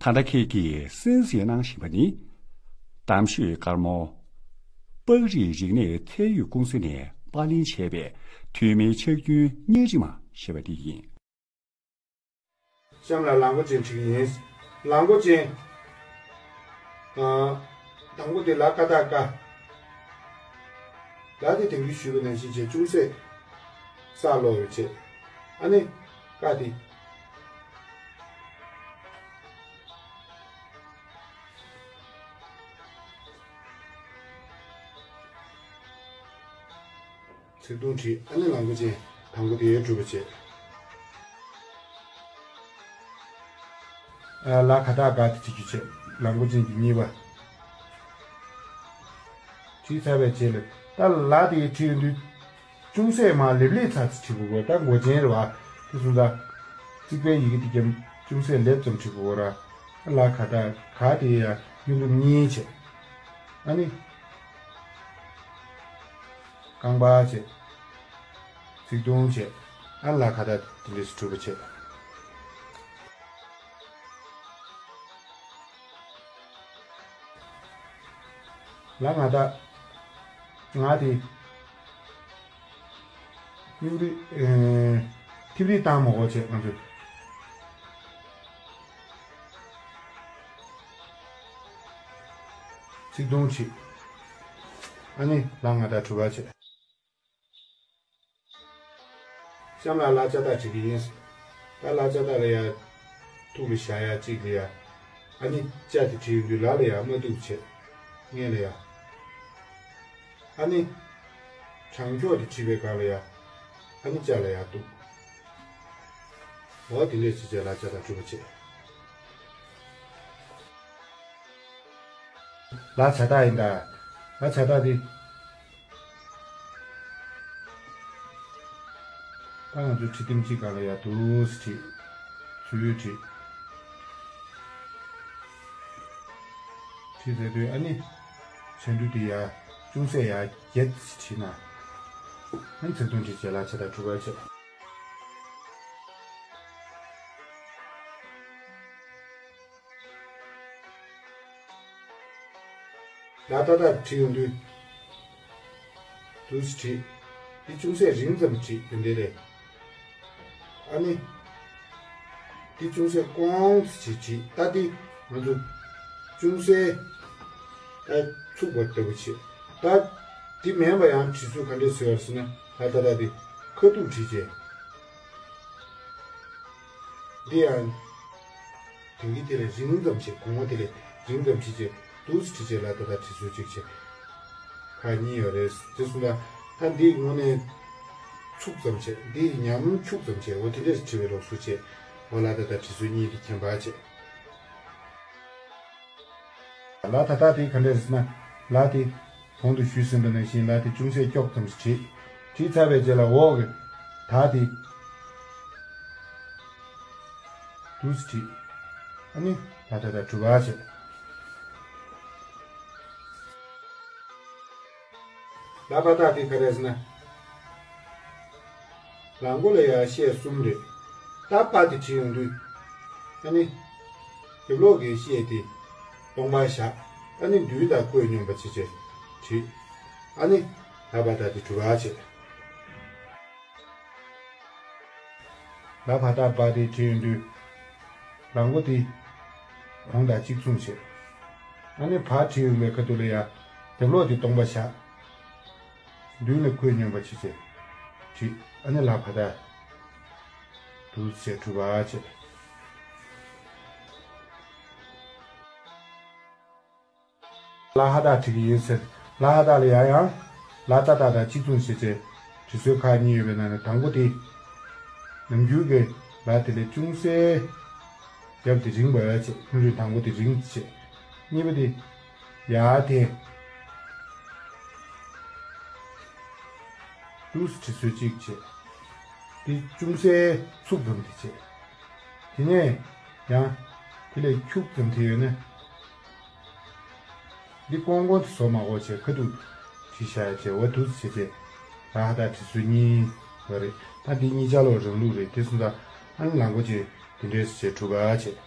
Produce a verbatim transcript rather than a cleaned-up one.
གང་ལྟར་ཁྱེད་ཀྱིས་གསན་གཟིགས་གནང་བཞིན་པ་ནི། གཏམ་ཤོད་དཀར་མོ། པགས་རིགས་རིག་གནས་ཚད་ཡོད་ཀུང་སི་ནས་པར་ལེན་བྱས་པའི་ཐོན་མིའི་ཕྱག་རྒྱུན་བརྙན་རིས་མ་ཞེས་པ་འདི་ཡིན། གཤམ་ལ་ལག་མགོ་ཅན་བྲིས་ཀྱི་ཡིན། ལག་མགོ་ཅན། ཨ། དང་པོ་དེ་ལ་ཀ་དག་ཀ། ལ་དེ་དེང་དུས་ཞུས་པ་ནང་བཞིན་བྱས་ཅུང་ཟད་ས་ལོག་ཡོད་བྱས། ཨ་ནི་ཀ་དེ། ཚིག་དུམ་བྲིས། ཨ་ནི་ལག་མགོ་ཅན་དང་པོ་དེ་གྲུབ་པ་བྱས། ཨ། ལ་ག་དག་ག་དེ་བྲིས་རྒྱུ་བྱས། ལག་མགོ་ཅན་གྱི་གཉིས་པ། བྲིས་ཚར་བའི་རྗེས་ལ་ད་ལ་དེ་བྲིས་ཡོང་དུས་ཅུང་ཟད་མར་ལེབ་ལེབ་ཚ་ཚ་བྲིས་དགོས་གོ། ད་མགོ་ཅན་རེད་བ། དེ་སོང་ཙང་རྩིག་པའི་ཡི་གེ་དེ་ཀྱང་ཅུང་ཟད་ལེབ་ཙམ་བྲིས་དགོས་གོ་ར། ལ་ག་དག་ག་དེ་ཡང་གཡུང་དྲུང་གཉིས་བྱས། ཨ་ནི། རྐང་པ་བྱས། ཚིག་དུམ་བྱས། ཨ་ལ་ག་དག་དེ་འདྲས་སུ་གྲུབ་པ་བྱས། ལ་ང་དག་ང་དེ། གཡུང་དྲུང་། ཨེ། ཐིབས་རིས་བཏང་མ་དགོས་བྱས་ང་ཚོས། ཚིག་དུམ་བྲིས། ཨ་ནི་ལ་ང་དག་གྲུབ་པ་བྱས། གཤམ་ལ་ལ་ཙ་དག་བྲིས་ཀྱི་ཡིན། ད་ལ་ཙ་དག་ལ་ཡ། ཐུག་ལ་བཞག་ཡ་གཅིག་ལ་ཡ། ཨ་ནི་ཙ་དེ་བྲིས་ཡོང་དུས་ལ་ལ་ཡ་མ་འདུག་བྱས། སྔོན་ལ་ཡ། ཨ་ནི། བྱང་ཕྱོགས་དེ་བྲིས་པའི་སྒང་ལ་ཡ། ཨ་ནི་ཙ་ལ་ཡ་འདུག་འོ་དེ་འདྲས་བྱས་བྱས་ལ་ཙ་དག་གྲུབ་པ་བྱས། ལ་ཙ་དག་ཡིན་ད། ལ་ཙ་དག་དེ། ད་ང་ཚོ་བྲིས་དེམ་གཅིག་སྒང་ལ་ཡ་འདུག་སེ་བྲིས། ཚུར་བྲིས། བྲིས་ཚར་དུས་ཨ་ནི། བྱང་དུ་དེ་ཡ། ཅུང་ཟད་ཡ་བརྒྱད་བྲིས་ན། ཨ་ནི་ཚིག་དུམ་བྲིས་བྱས་ལ་ཙ་དག་གྲུབ་པ་བྱས། ལ་ཏ་བཏགས་བྲིས་ཡོང་དུས། འདུག་སེ་བྲིས། འདི་ཅུང་ཟད་རིང་ཙམ་བྲིས་ཡོང་དེ་རེད། ཨ་ནི། འདི་ཅུང་ཟད་ཀོང་ཙམ་བྲིས། ད་འདི་ང་ཚོ་ཅུང་ཟད་ད་ཚུགས་པ་ལྟ་བུ་བྱེད། ད་འདི་མིན་པ་ཡང་བྲིས་ཚུལ་ག་འདྲས་བཟོས་པ་ཟེར་ན། ལ་ཏ་བཏགས་འདི་ཁ་ཐུག་བྲིས་བྱས། འདི་ཡང་། དེང་གི་དེ་ལས་རིང་ཙམ་བྱས། གོང་མ་དེ་ལས་རིང་ཙམ་བྱས་བྱས། འདུག་སེ་བྲིས་བྱས་ལ་ཏ་བཏགས་བྲིས་ཚུལ་གཅིག་བྱས། ཁག་གཉིས་ཡོད་རེད། དེ་སོང་ཙང་ད་འདི་དངོས་གནས་ཚུགས་ཙམ་བྱས། འདི་ཉམས་འཁྱུག་ཙམ་བྱས། འོ་དེ་འདྲས་བྲིས་པའི་ལོགས་སུ་བྱས། འོ་ལ་ཏ་བཏགས་བྲིས་ཚུལ་གཉིས་དེ་ཁྱད་པར་བྱས། ལ་ཏ་བཏགས་དེ་ག་འདྲས་ཟེར་ན། ལ་དེ་གོང་དུ་ཞུས་ཟིན་པ་ནང་བཞིན་ལ་དེ་ཅུང་ཟད་ཀྱོག་ཙམ་ཞིག་བྲིས། བྲིས་ཚར་བའི་རྗེས་ལ་འོག་གི་ད་དེ་འདུག་སེ་བྲིས། ཨ་ནི་ལ་ཏ་བཏགས་གྲུབ་པ་བྱས། ལ་བ་བཏགས་དེ་ག་རེ་ཟེར་ན། ལ་མགོ་ལ་ཡ་ཤད་གསུམ་རེད། ད་བ་དེ་བྲིས་ཡོང་དུས། ཨ་ནི། རྒྱབ་ལོགས་ཀྱི་ཤད་དེ་སྟོང་པར་བཞག་ཨ་ནི་མདུན་དང་ཁོད་སྙོམས་པ་བྱས་བྱས་བྲིས། ཨ་ནི། ལ་བ་བཏགས་དེ་གྲུབ་པ་བྱས། ལ་བ་བཏགས་བ་དེ་བྲིས་ཡོང་དུས། ལ་མགོ་དེ་གོང་དང་གཅིག་མཚུངས་བྱས། ཨ་ནི་བ་བྲིས་ཡོང་བའི་ཁ་ཐུག་ལ་ཡ། རྒྱབ་ལོགས་དེ་སྟོང་པར་བཞག་མདུན་ལ་ཁོད་སྙོམས་པ་བྱས་བྱས་བྲིས། ཨ་ནི་ལ་བ་བཏགས། འདུག་སེ་གྲུབ་པ་བྱས། ལ་ཧ་བཏགས་བྲིས་ཀྱི་ཡིན་ཟེར། ལ་ཧ་བཏགས་ལ་ཡ་ཡང་། ལ་ཏ་བཏགས་དང་གཅིག་མཚུངས་བྱས་བྱས། བྲིས་སྲོལ་ཁག་གཉིས་ཡོད་པའི་ནང་ནས་དང་པོ་དེ། ནམ་རྒྱུན་གྱི་ལ་དེ་ལས་ཅུང་ཟད། རྒྱབ་དེ་རིང་བ་བྱས། ཡུན་རིང་དང་པོ་དེ་རིང་བྱས། གཉིས་པ་དེ། ཡ་དེ། འདུག་སེ་བྲིས་སྲོལ་གཅིག་བྱས། དེ་ཅུང་ཟད་ཚུགས་ཙམ་དེ་བྱས། དེ་ནས་ཡང་། དེ་ལས་འཁྱུག་ཙམ་དེ་ཡོད་ན། འདི་ཀོང་ཀོང་དེ་བཟོ་མ་དགོས་བྱས་ཁ་ཐུག་བྲིས་བཞག་ཡ་བྱས། འོ་འདུག་སེ་བྱས་བྱས། ལ་ཧ་བཏགས་བྲིས་སྲོལ་གཉིས་ཡོད་རེད། ད་འདི་གཉིས་ཆ་ལོག་རང་ལུགས་རེད། དེ་སོང་ཙང་ཨ་ནི་ལ་མགོ་ཅན་དེ་འདྲས་སེ་བྱས་གྲུབ་པ་བྱས།